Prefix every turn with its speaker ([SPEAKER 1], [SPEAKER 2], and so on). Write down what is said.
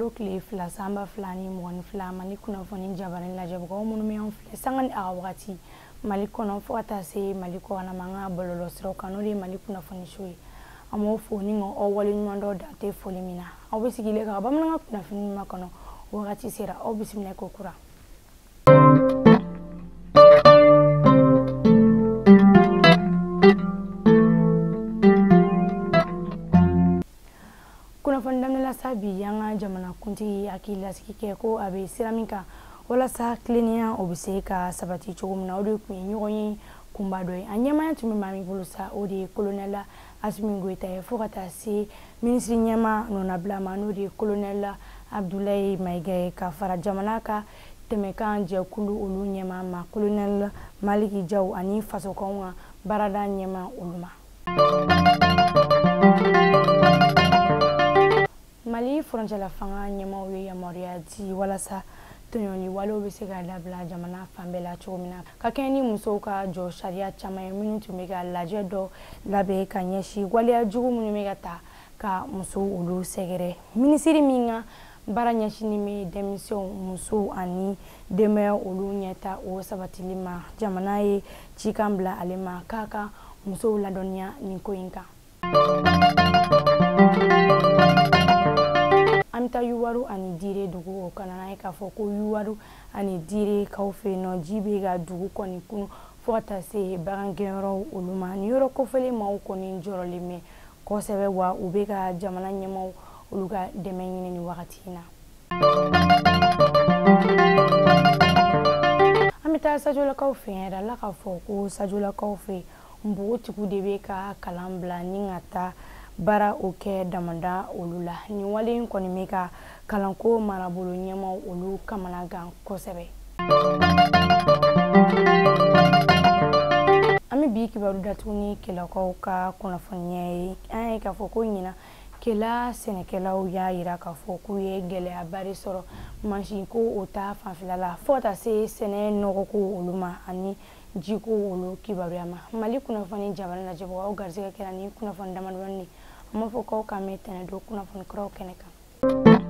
[SPEAKER 1] Kalo tile 2 san 2022 Mali kunnafoni jabaranin lajɛbagaw minnu bɛ an filɛ sanga ni a ka wagati Mali kɔnɔ fo ka taa se Mali kɔkan ma an ka bɔlɔlɔsiraw kan n'o de ye Mali kunnafoni so ye. An b'aw fo ni ka aw waleɲuman dɔn dan tɛ foli min na. Aw bɛ sigilen ka bamanankan kunnafoni ɲuman kɔnɔ wagati sera aw bisimila ko kura. Kunnafoni daminɛ la sa bi an ka jamanakuntigi hakili lasigi kɛ ko a bɛ sira min kan walasa tilennenya o bɛ se ka sabati cogo min na o de tun ye ɲɔgɔn ye kunba dɔ ye. A ɲɛmaaya tun bɛ maa min bolo sa o de ye colonel Assimi Goïta ye fo ka taa se minisiri ɲɛmaa nɔnabila ma n'o de ye colonel Abdoulaye Maïga ye ka fara jamana ka tɛmɛkan jɛkulu olu ɲɛmaa ma colonel Malick Diaw ani fasokanw ka baarada ɲɛmaa olu ma. Mali furancɛla fanga ɲɛmaaw ye yamaruya di walasa tɔɲɔli walew bɛ se ka dabila jamana fan bɛɛ la cogo min na ka kɛɲɛ ni musow ka jɔ sariya caman ye minnu tun bɛ ka lajɛ dɔ labɛn ka ɲɛsin waleya jugu minnu bɛ ka ta ka musow olu sɛgɛrɛ. Minisiri min ka baara ɲɛsinnen bɛ denmisɛnw musow ani denbaya olu ɲɛta o sabatili ma jamana ye cikan bila ale ma k'a ka musow ladɔnniya nin ko in kan. An bɛ taa Yuwaru ani Dire dugu o kana n'a ye k'a fɔ ko Yuwaru ani Dire kaw fɛ yen nɔ ji bɛ ka dugu kɔni kunu fo ka taa se bagangɛnyɔrɔw olu ma. Nin yɔrɔ kofɔlen maaw kɔni jɔrɔlen bɛ kosɛbɛ wa u bɛ ka jamana ɲɛmaaw olu ka dɛmɛ ɲini nin wagati in na. An bɛ taa Sajolakaw fɛ yen yɛrɛ la k'a fɔ ko Sajolakaw fɛ yen npogotigiw de bɛ ka kalan bila ni ka taa baara o kɛ damada olu la. Nin wale in kɔni bɛ ka kalanko marabolo ɲɛmaaw olu kamanagan kosɛbɛ. An bɛ bi kibaru datugu ni Kelakaw ka kunnafoniya ye. An ye k'a fɔ ko ɲinan Kela sɛnɛkɛlaw y'a yira k'a fɔ k'u ye gɛlɛyaba de sɔrɔ mansinko o ta fanfɛla la fo ka taa se sɛnɛ nɔgɔko olu ma ani jiko olu kibaruya ma. Mali kunnafoni jabaranin lajɛbagaw aw garisɛgɛ kɛra ni kunnafoni damadɔni ye. An b'a fɔ k'aw k'an mɛn tɛnɛn don kunnafoni kuraw kɛnɛ kan.